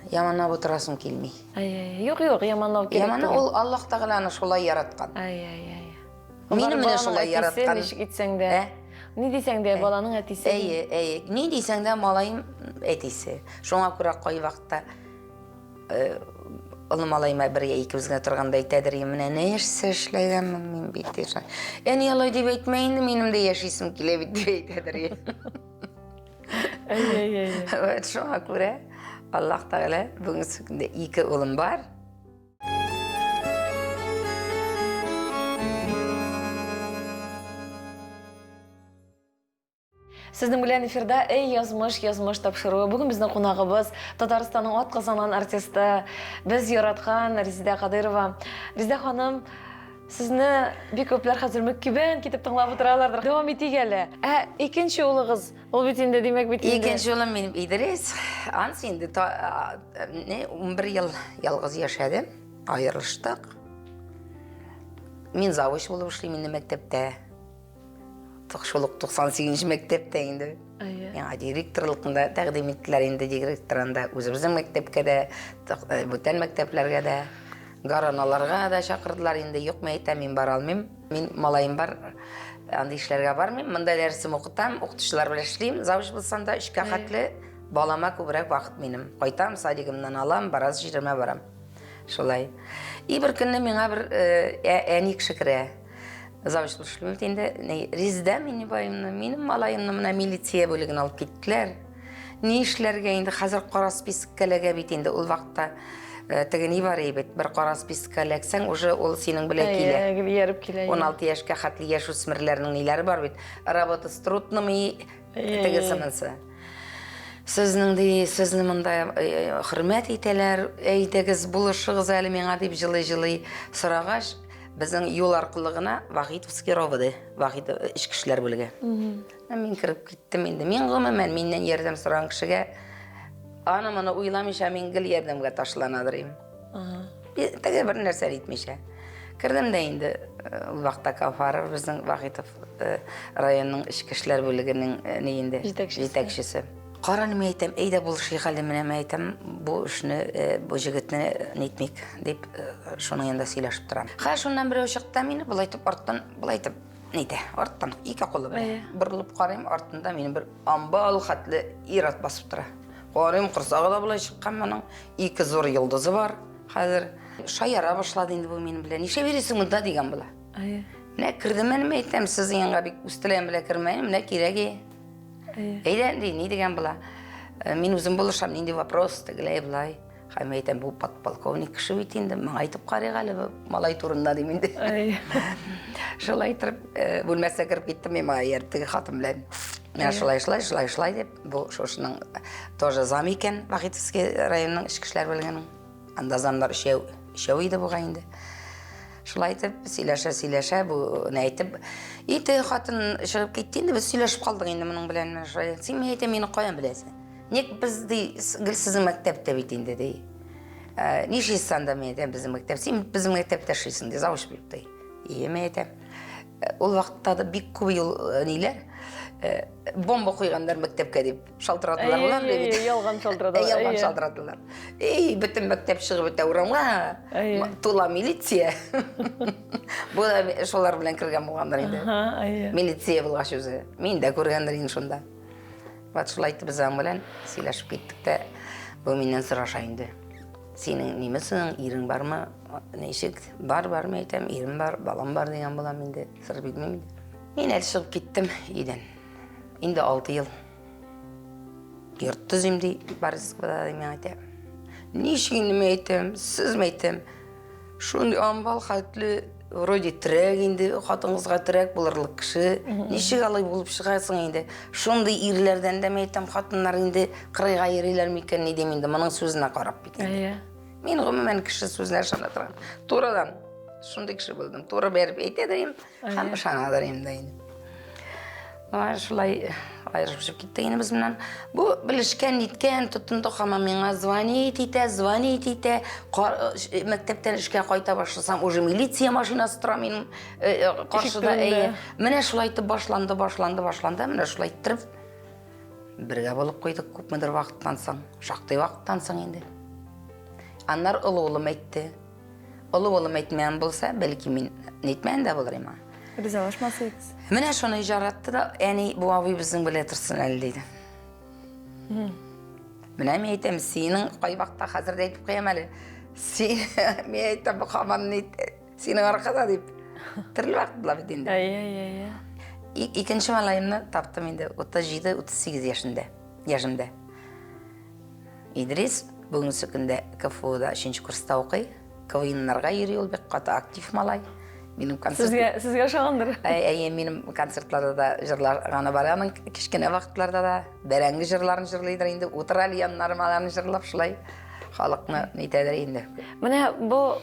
B: яманлап утырасым килми.
A: Ай-яй, юк, юк, яманлау кирәк.
B: Яманы ул Аллаһ Тәгалә аны шулай яраткан.
A: Ай-яй-яй.
B: Мине менә шулай яраткан.
A: Ничек итсәң дә. Ә? Ни дисәң дә, баланың әтисе.
B: Әйе, әйе. Ни дисәң дә, малаем әтисе. Шуңа күрә кайвакытта э, олы малаема бергә икебез генә торганда әйтәдер, менә нәрсә эшләгәнмен мин бит. Әни алай дип әйтмә инде, минем дә яшисем килә бит дип әйтәдер.
A: Әйе, әйе.
B: Вот шуңа күрә Аллаһ Тәгалә бүгенге көндә ике улым бар.
A: Сезнең белән эфирда Эй, язмыш, язмыш тапшыруы. Бүген безнең кунагыбыз Татарстанның ат казанган артисты, без яраткан Резидә Кадыйрова. Резидә ханым, сезне бик күпләр хәзер мөккибән китеп тыңлап утыралардыр. Дәвам итик әле. Ә икенче улыгыз, ул бит инде, димәк бит
B: инде. Икенче улым минем Идрис. Ансы инде не 11 ел ялгыз яшәде. Аерылыштык. Мин завуч булып эшлим инде мәктәптә. Шул ук 98 мәктәптә инде. Миңа директорлыкны да тәкъдим иттеләр инде директор анда үзебезнең мәктәпкә дә, э, бүтән мәктәпләргә дә, гараналарга да чакырдылар инде. Юк, мин әйтәм, мин бара алмыйм. Мин малаем бар, андый эшләргә бармыйм. Монда дәресем укытам, укытучылар белән эшлим. Завуч булсам да, өчкә хәтле балама күбрәк вакыт минем. Кайтам, садигымнан алам, бераз җиремә барам. Шулай. И бер көнне миңа бер э, әни кеше керә. Завуч эшлим бит инде. Резидә Миннебаевна, минем малаемны менә милиция бүлегенә алып киттеләр. Ни эшләргә инде хәзер кара списокка эләгә бит инде ул вакытта э, теге ни бар бит, бер кара списокка эләксәң, уже ул синең белән килә.
A: Ияреп килә.
B: 16 яшькә хәтле яшүсмерләрнең ниләре бар бит. Работа с трудными тегесе монысы. Сезнең ди, сезне монда э, хөрмәт итәләр, әйдәгез, булышыгыз әле миңа дип җылый-җылый сорагач, Безнең юл аркылы гына Вахитовский РОВД, Вахитов э, эчке эшләр бүлеге. Мин кереп киттем инде. Мин гомумән миннән ярдәм сораган кешегә аны моны уйламыйча мин гел ярдәмгә ташланадыр идем. Теге бер нәрсә әйтмичә. Кердем дә инде э, ул вакытта Кафаров безнең Вахитов э, районының эчке эшләр бүлегенең ни инде җитәкчесе. Кара әле, мин әйтәм, әйдә булышыйк әле, менә мин әйтәм, бу эшне, э, бу җегетне нитмик, дип, э, шуның янында сөйләшеп торам. Хәзер шуннан берәү чыкты мине болай итеп арттан, болай итеп нитә, арттан, ике кулы белән. Борылып карыйм, артында минем бер амбал хәтле ир-ат басып тора. Карыйм, корсагы да болай чыккан моның, ике зур йолдызы бар хәзер. Шаяра башлады инде бу минем белән. Нишләп йөрисең монда дигән була. Менә кердем әле, мин әйтәм, сезнең янга бик үз теләгем белән кермәдем, менә кирәк. Әйдә, ди, ни дигән була. Э, мин үзем булышам, нинди вопрос, тегеләй, болай. Һәм әйтәм, бу подполковник кеше бит инде, моңа әйтеп карыйк әле бу малай турында дим инде. Шулай итеп, э, бүлмәсенә кереп киттем мин моңа ияреп теге хатын белән. Менә шулай, шулай, шулай, шулай дип, бу шушының тоже зам икән, Вахитовский районының эчке эшләр бүлегенең. Анда замнар өчәү, өчәү иде бугай инде. Шулай итеп, сөйләшә, сөйләшә, бу не әйтеп, и теге хатын чыгып китте инде, без сөйләшеп калдык инде моның белән. Менә шулай. Син мин әйтәм, мине каян беләсең? Ник без ди, гел сезнең мәктәптә бит инде ди. Ә, Нишлисең анда мин әйтәм, безнең мәктәп. Син безнең мәктәптә эшлисең ди, завуч булып ди. Ие, мин әйтәм. Э, ул вакытта да бик күп юл э, ниләр, э, бомба куйганнар мәктәпкә дип шалтыраталар болар
A: Әйе,
B: бит.
A: әйе, ялган шалтыраталар,
B: Ялган
A: әйе.
B: шалтыраталар. Эй, бөтен мәктәп чыгып бетә урамга.
A: Әйе.
B: Тула милиция. Бу да шулар белән кергән булгандыр инде.
A: Ага, әйе.
B: Милиция булгач үзе. Мин дә күргәндер инде шунда. Вот шулай итеп без аның белән сөйләшеп киттек тә, бу миннән сораша инде. Синең ниме соң, ирең бармы? Ничек? Бар, бар, мин әйтәм, ирем бар, балам бар дигән булам инде. Сыр бирмим инде. Мин әле чыгып киттем өйдән. Инде 6 ел. Йорт төзим ди, Борисовкада ди миңа әйтә. Ничек инде мин әйтәм, сез мин әйтәм. Шундый амбал хәтле вроде терәк инде, хатын-кызга терәк булырлык кеше. Ничек алай булып чыгасың инде? Шундый ирләрдән дә мин әйтәм, хатыннар инде кырыйга йөриләр микән ни дим инде, моның сүзенә карап бит инде.
A: Әйе.
B: Мин гомумән кеше сүзенә ышана торган. Турыдан шундый кеше булдым. Туры бәреп әйтә дә идем һәм ышана да идем дә инде. Менә шулай аерышып киттек инде без моннан. Бу белешкән, ниткән, тотынды һаман миңа звонить итә, звонить итә. Мәктәптән эшкә кайта башласам, уже милиция машинасы тора минем каршыда. Әйе. Менә шулай итеп башланды, башланды, башланды. Менә шулай иттереп бергә булып куйдык күпмедер вакыттан соң, шактый вакыттан соң инде. Аннары олы улым әйтте. Олы улым әйтмәгән булса, бәлки мин әйтмәгән дә булыр идем.
A: Ризалашмас идегез.
B: Менә шуны жаратты да, әни, бу абый безнең белән торсын әле, диде. Менә мин әйтәм, синең кайвакта хәзер дә әйтеп куям әле. Син, мин әйтәм, бу һаман синең аркада дип. Төрле вакыт була бит инде.
A: Әйе, әйе, әйе.
B: Икенче малаемны таптым инде 37-38 яшендә, яшемдә. Идрис бүгенге көндә КФУда 3 курста укый. КВНнарга йөри ул, бик каты актив малай. Минем концерт...
A: Сезгә, сезгә ошагандыр.
B: Әйе, минем концертларда да җырлаганы бар аның кечкенә вакытларда да. Бәрәңге җырларын җырлыйдыр инде, утыра әле яннарыма аларны җырлап шулай халыкны нитәдер инде.
A: Менә бу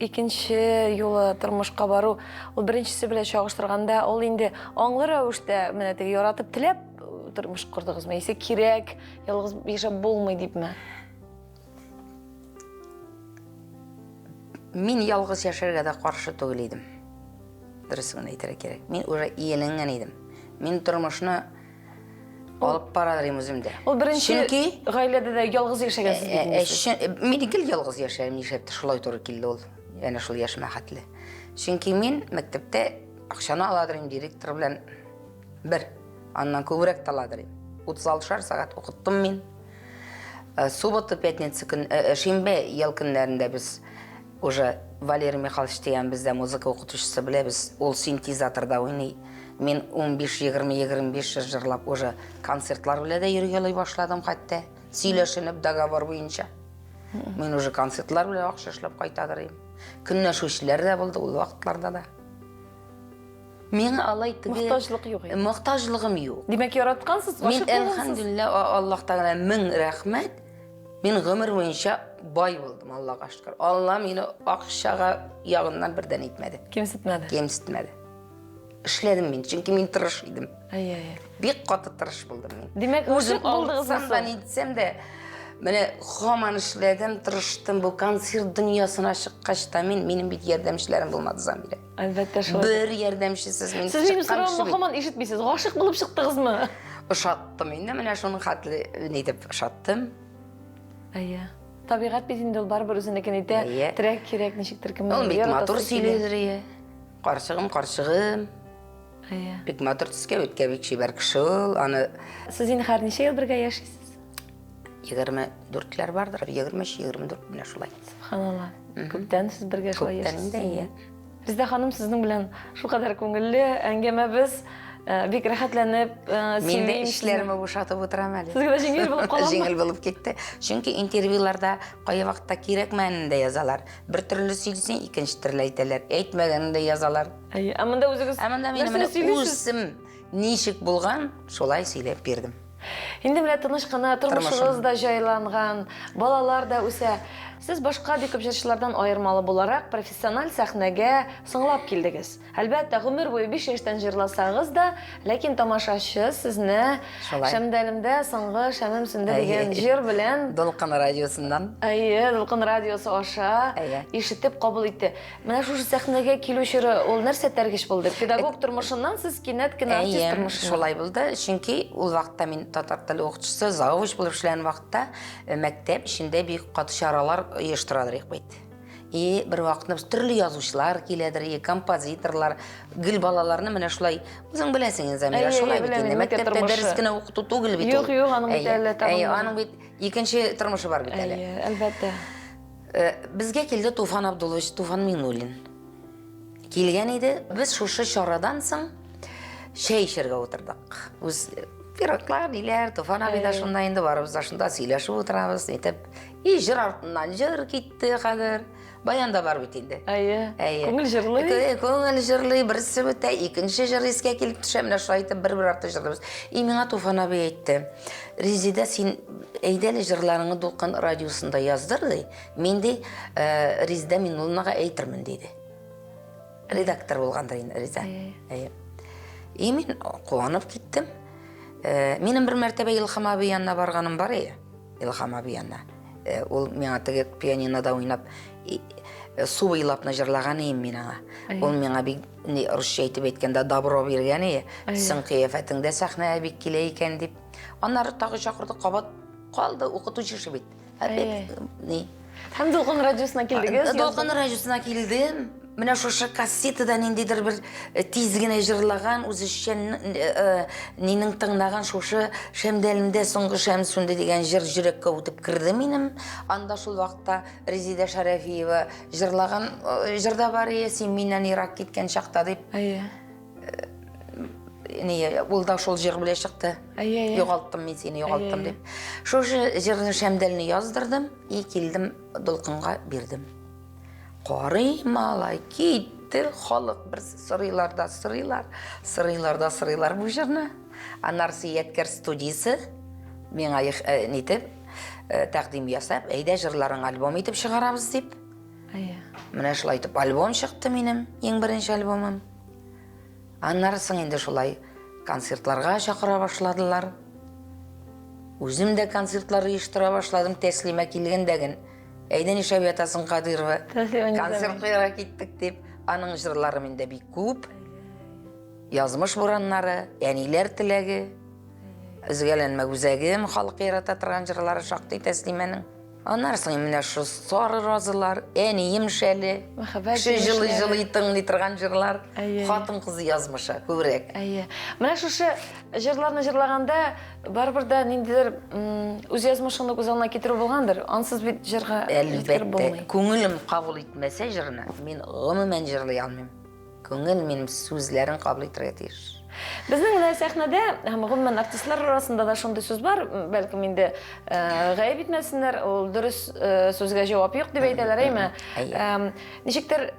A: икенче юлы тормышка бару, ул беренчесе белән чагыштырганда, ул инде аңлы рәвештә менә теге яратып теләп тормыш кордыгызмы? Яисә кирәк, ялгыз яшәп булмый дипме?
B: Мин ялгыз яшәргә дә каршы түгел идем. Дөресен генә әйтергә кирәк. Мин уже ияләнгән идем. Мин тормышны алып бара идем үземдә.
A: Ул беренче
B: Чөнки
A: гаиләдә дә ялгыз яшәгәнсез бит инде сез.
B: Мин гел ялгыз яшәдем, нишләптер шулай туры килде ул. Әнә шул яшемә хәтле. Чөнки мин мәктәптә акчаны ала идем директор белән бер. Аннан күбрәк тә ала идем. 36 сәгать укыттым мин. Суббота, пятница көн, шимбә, ял көннәрендә без уже Валерий Михайлович дигән бездә музыка укытучысы беләбез. Ул синтезаторда уйный. Мин 15, 20, 25 җыр җырлап уже концертлар белән дә йөргәли башладым хәтта. Сөйләшенеп договор буенча. Мин уже концертлар белән акча эшләп кайтадыр идем. Көнләшүчеләр дә булды ул вакытларда да. Миңа алай теге
A: Мохтаҗлык юк иде.
B: Мохтаҗлыгым юк.
A: Димәк, яраткансыз,
B: Мин
A: гашыйк булгансыз.
B: әлхәмдүлилләһ, Аллаһ Тәгалә мең рәхмәт. Мин гомер буенча бай булдым, Аллаһка шөкер. Алла мине акчага ягыннан бердән итмәде.
A: Кимсетмәде.
B: Кимсетмәде. Эшләдем мин, чөнки мин тырыш идем.
A: Әйе, әйе.
B: Бик каты тырыш булдым мин.
A: Димәк,
B: үзем
A: гашыйк булдыгызмы
B: авыртсам да,
A: соң?
B: нитсәм дә, менә һаман эшләдем, тырыштым. Бу концерт дөньясына чыккач та мин, минем бит ярдәмчеләрем булмады, Замирә.
A: Әлбәттә шулай.
B: Бер ярдәмчесез мин
A: Сез минем
B: чыккан
A: соравымны
B: кеше бит.
A: һаман ишетмисез. Гашыйк булып чыктыгызмы?
B: Ошаттым инде, менә шуның хәтле ни дип ошаттым.
A: Әйе. Табигать бит инде ул барыбер үзенекен итә.
B: Әйе.
A: Терәк кирәк ничектер кемнедер.
B: Ул бик
A: яратасы
B: матур
A: килә.
B: сөйлидер, ие. Карчыгым, карчыгым.
A: Әйе.
B: Бик матур төскә биткә бик чибәр кеше ул. Аны
A: Сез инде хәзер ничә ел бергә яшисез?
B: 24-ләр бардыр, 23, 24 менә шулай.
A: Субханалла. Күптән сез бергә шулай
B: Күптән
A: яшисез.
B: инде, әйе.
A: Резеда ханым, сезнең белән шулкадәр күңелле әңгәмәбез. Э, бик рәхәтләнеп э,
B: Мин дә эшләремне бушатып утырам әле.
A: Сезгә дә җиңел булып каламы?
B: Җиңел булып китте. Чөнки интервьюларда кай вакытта кирәкмәгәнен дә язалар. Бер төрле сөйлисең, икенче төрле әйтәләр. Әйтмәгәнен дә язалар.
A: Әйе, ә монда үзегез
B: Ә монда минем менә үзем ничек булган, шулай сөйләп бирдем.
A: Инде менә тыныч кына тормышыгыз да җайланган, балалар да үсә. Сез башка бик күп җырчылардан аермалы буларак, профессиональ сәхнәгә соңлап килдегез. Әлбәттә, гомер буе 5 яшьтән җырласагыз да, ләкин тамашачы сезне Шәмдәлемдә соңгы шәмем сүнде дигән җыр белән
B: Дулкын радиосыннан.
A: Әйе, Дулкын радиосы аша ишетеп кабул итте. Менә шушы сәхнәгә килү чоры ул нәрсә этәргеч булды? Педагог тормышыннан сез кинәт кенә артист тормышына.
B: Шулай булды, чөнки ул вакытта мин татар теле укытучысы, завуч булып эшләгән вакытта э, мәктәп эчендә бик каты чаралар оештырадыр идек бит. И бер вакытны без төрле язучылар киләдер, и композиторлар, гел балаларны менә шулай, үзең беләсең инде, Замира, шулай бит инде. Мәктәптә дәрес кенә укыту түгел бит
A: ул. Юк, юк, аның бит әле
B: тагын. Әйе, аның бит икенче тормышы бар бит әле.
A: Әйе, әлбәттә.
B: Э, безгә килде Туфан Абдуллович, Туфан Миңнуллин. Килгән иде. Без шушы чарадан соң чәй эчәргә утырдык. Үз пироглар, ниләр, Туфан абый да шунда инде, барыбыз да шунда сөйләшеп утырабыз, нитеп. И җыр артыннан җыр китте хәзер. Баян да бар бит инде.
A: Әйе. Әйе. Күңел җырлый.
B: Күңел җырлый, берсе бетә, икенче җыр искә килеп төшә. Менә шулай итеп бер-бер артлы җырлыйбыз. И миңа Туфан абый әйтте. Резеда, син әйдә әле җырларыңны Дулкын радиосында яздыр, ди. Мин ди, э, Резеда Миннуллинага әйтермен, диде. Редактор булгандыр инде Реза. Әйе. И мин куанып киттем. Э, минем бер мәртәбә Илһам абый янына барганым бар иде. Илһам абый янына. Э, ул миңа теге пианинода уйнап э, су буйлапны җырлаган идем мин аңа. Ул миңа бик ни русча әйтеп әйткәндә добро биргән иде. Син кыяфәтең дә сәхнәгә бик килә икән дип. Аннары тагы чакырды, кабат калды, укытучы эше бит. Опять ни.
A: Һәм Дулкын радиосына килдегез.
B: Дулкын радиосына килдем. Менә шушы кассетада ниндидер бер э, тиз генә җырлаган, үзешчән э, э, нинең тыңлаган шушы Шәмдәлемдә соңгы шәм сүнде дигән җыр йөрәккә үтеп керде минем. Анда шул вакытта Резидә Шәрәфиева җырлаган җыр да бар ие, син миннән ерак киткән чакта дип.
A: Әйе.
B: Ни, ул да шул җыр белән чыкты.
A: Әйе, әйе.
B: Югалттым мин сине, югалттым дип. Шушы җырны Шәмдәлне яздырдым и килдем Дулкынга бирдем. Карый малай, китте халык берсе сорыйлар да сорыйлар, сорыйлар да сорыйлар бу җырны. Аннары Ядкәр студиясе миңа э, нитеп э, тәкъдим ясап, әйдә җырларың альбом итеп чыгарабыз дип.
A: Әйе.
B: Менә шулай итеп альбом чыкты минем, иң беренче альбомым. Аннары соң инде шулай концертларга чакыра башладылар. Үзем дә концертлар оештыра башладым, Тәслимә килгәндә ген. Әйдә нишләп ятасың, Кадыйрова? Концерт куярга киттек дип. Аның җырлары миндә бик күп. Язмыш бураннары, әниләр теләге, Өзгәләнмә үзәгем, халык ярата торган җырлары шактый Тәслимәнең. Аннары соң менә шу сары розалар, әнием шәле,
A: Мәхәббәт
B: кеше җылый-җылый тыңлый торган җырлар,
A: Әйе.
B: хатын-кыз язмышы күбрәк.
A: Әйе. Менә шушы җырларны җырлаганда барыбер дә ниндидер үз язмышыңны күз алдына китерү булгандыр. Ансыз бит җырга җиткереп
B: Әлбәттә,
A: булмый.
B: күңелем кабул итмәсә җырны, мин гомумән җырлый алмыйм. Күңел минем сүзләрен кабул итәргә тиеш.
A: Безнең менә сәхнәдә һәм гомумән артистлар арасында да шундый сүз бар, бәлкем инде э, гаеп итмәсеннәр, ул дөрес э, сүзгә җавап юк дип әйтәләр, әйме?
B: Әйе.
A: Ничектер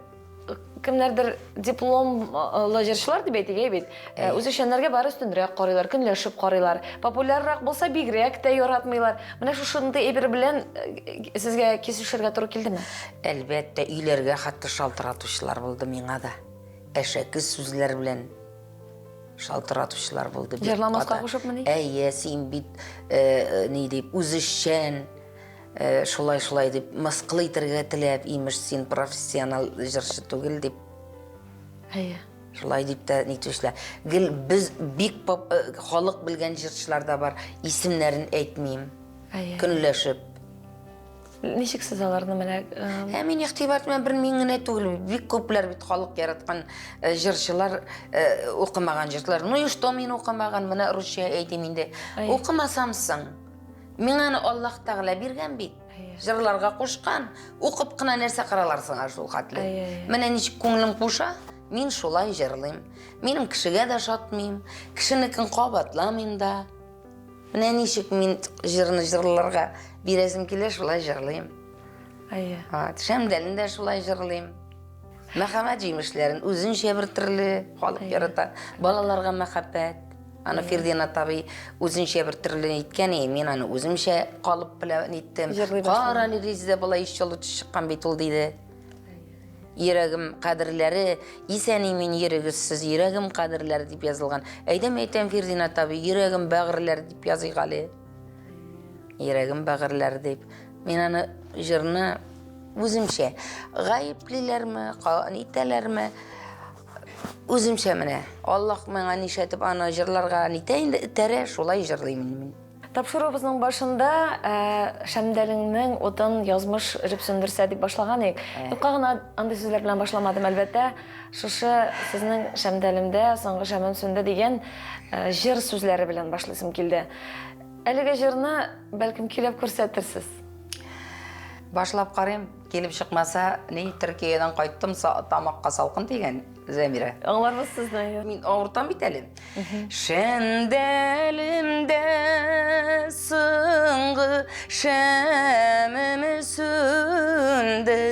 A: кемнәрдер дипломлы җырчылар дип әйтик, әй бит. Э, үзешчәннәргә бары өстенрәк карыйлар, көнләшеп карыйлар. Популяррак булса бигрәк тә яратмыйлар. Менә шушындый әйбер белән э, сезгә кисешергә туры килдеме?
B: Әлбәттә, өйләргә хәтта шалтыратучылар булды миңа да. Әшәке сүзләр белән шалтыратучылар булды.
A: Бик Җырламаска кушыпмыни?
B: Әйе, син бит э, ни дип, үзешчән, Э, шулай-шулай дип мыскыл итәргә теләп, имеш, син профессионал җырчы түгел дип.
A: Әйе.
B: Шулай дип тә нитүчеләр. Гел без бик поп, э, халык белгән җырчылар да бар. Исемнәрен әйтмим.
A: Әйе.
B: Көнләшеп.
A: Ничек сез аларны менә?
B: Ә мин игътибар итмәм, бер мин генә түгел, бик күпләр бит халык яраткан э, җырчылар, укымаган җырчылар. Ну и что мин укымаган, менә русча әйтим инде. Укымасам соң. Миңа аны Аллаһ Тәгалә биргән бит. Җырларга кушкан. Укып кына нәрсә каралар сиңа шул хәтле. Менә ничек күңелең куша, Мин шулай җырлыйм. Минем кешегә дә ошатмыйм, кешенекен кабатламыйм да. Менә ничек мин җырны җырларга бирәсем килә, шулай җырлыйм.
A: Әйе.
B: Шәмдәлен дә шулай җырлыйм. Мәхәббәт җимешләрен үзенчә бер төрле халык ярата. Балаларга мәхәббәт. Аны Фирдинат абый үзенчә бер төрле иткән, мин аны үземчә калып белән иттем. Кара әле Резидә болай еще лучше чыккан бит ул, диде. Йөрәгем кадерләре, исән-имин йөрегез сез, йөрәгем кадерләре дип язылган. Әйдә, әйтәм, Фирдинат абый, йөрәгем бәгырьләре дип языйк әле. Йөрәгем бәгырьләре дип. Мин аны җырны үземчә гаеплиләрме, нитәләрме? Үземчә менә. Аллаһ миңа нишләтеп аны җырларга нитә инде, этәрә, шулай җырлыйм инде мин.
A: Тапшыруыбызның башында Шәмдәлеңнең утын язмыш өреп сүндерсә дип башлаган идек. Юкка гына андый сүзләр белән башламадым, әлбәттә. Шушы сезнең Шәмдәлемдә соңгы шәмем сүнде дигән җыр сүзләре белән башлыйсым килде. Әлеге җырны бәлкем көйләп күрсәтерсез.
B: Башлап карыйм, килеп чыкмаса, ни, Төркиядән кайттым, тамакка салкын тигән, Зәмирә.
A: Аңларбыз сезне.
B: Мин авыртам бит әле. Шәмдәлемдә соңгы шәмем сүнде.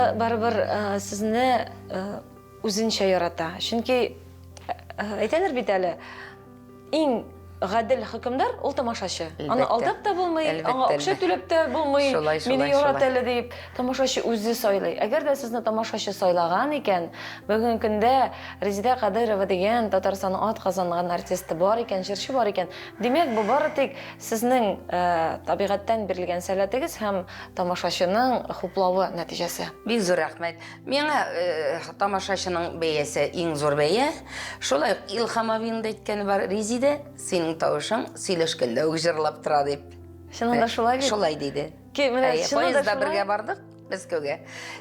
A: Барыбер э, сезне э, үзенчә ярата. Чөнки э, әйтәләр бит әле, иң гадел хөкемдар ул тамашачы. Аны алдап та булмый, аңа акча түләп тә булмый, мине ярат әле дип. Тамашачы үзе сайлый. Әгәр дә сезне тамашачы сайлаган икән, бүгенге көндә Резидә Кадыйрова дигән Татарстанның атказанган артисты бар икән, җырчы бар икән, димәк, бу бары тик сезнең табигатьтән бирелгән сәләтегез һәм тамашачының хуплавы нәтиҗәсе.
B: Бик зур рәхмәт. Миңа тамашачының бәясе иң зур бәя. Шулай ук Илһам абыйның да әйткәне бар, Резидә, синең тавышың сөйләшкәндә үк җырлап тора дип.
A: Чыннан да шулай бит?
B: Шулай диде.
A: Менә чыннан да
B: шулай. Поездда бергә бардык. Мәскәүгә.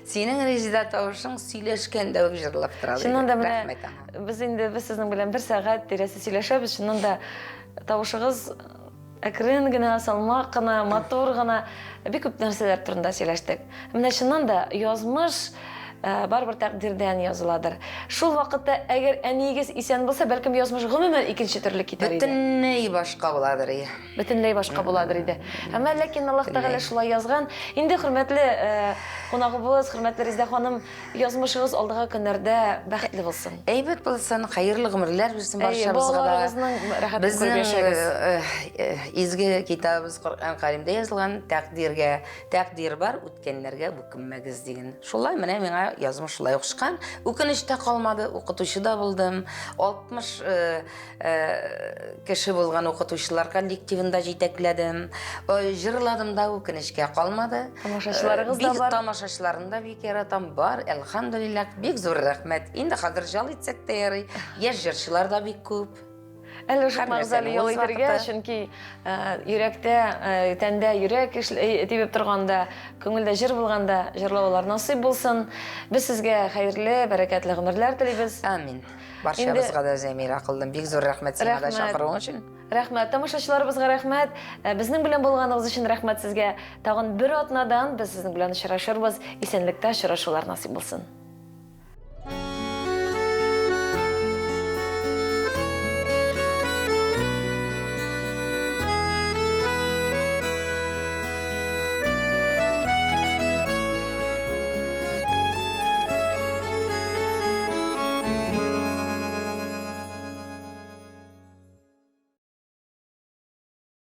B: Синең Резеда тавышың сөйләшкәндә үк җырлап тора.
A: Чыннан да менә без инде без сезнең белән бер сәгать тирәсе сөйләшәбез. Чыннан да тавышыгыз әкрен генә, салмак кына, матур гына бик күп нәрсәләр турында сөйләштек. Менә чыннан да язмыш э, барыбер тәкъдирдән языладыр. Шул вакытта әгәр әниегез исән булса, бәлкем язмыш гомумән икенче төрле китәр
B: иде. Бөтенләй башка буладыр.
A: Бөтенләй башка буладыр иде. Әмма ләкин Аллаһ Тәгалә шулай язган. Инде хөрмәтле э, кунагыбыз, хөрмәтле Резидә ханым, язмышыгыз алдагы көннәрдә бәхетле булсын.
B: Әйбәт булсын, хәерле гомерләр бирсен барчабызга да.
A: Балаларыгызның рәхәтен күреп яшәгез.
B: Безнең э, э, изге китабыбыз Коръән Кәримдә язылган тәкъдиргә тәкъдир бар, үткәннәргә үкенмәгез дигән. Шулай менә миңа Менә язмыш шулай кушкан. Үкенеч тә калмады, укытучы да булдым. 60 э, э, кеше булган укытучылар коллективын да җитәкләдем. Э, җырладым да үкенечкә калмады.
A: Тамашачыларыгыз да
B: бар. Тамашачыларны да бик яратам. Бар, әлхәмдүлилләһ, бик зур рәхмәт. Инде хәзер ял итсәк тә ярый. Яшь җырчылар да бик күп.
A: Әле ошатмагыз әле ял итәргә, чөнки э, йөрәктә, э, тәндә йөрәк э, тибеп торганда, күңелдә җыр булганда җырлаулар насыйп булсын. Без сезгә хәерле, бәрәкәтле гомерләр телибез.
B: Амин. Барчабызга да Зәмир акыллым, бик зур рәхмәт сиңа да чакыруың өчен.
A: Рәхмәт, тамашачыларыбызга рәхмәт. Безнең белән булганыгыз өчен рәхмәт сезгә. Тагын бер атнадан без сезнең белән очрашырбыз. Исәнлектә очрашулар насыйп булсын.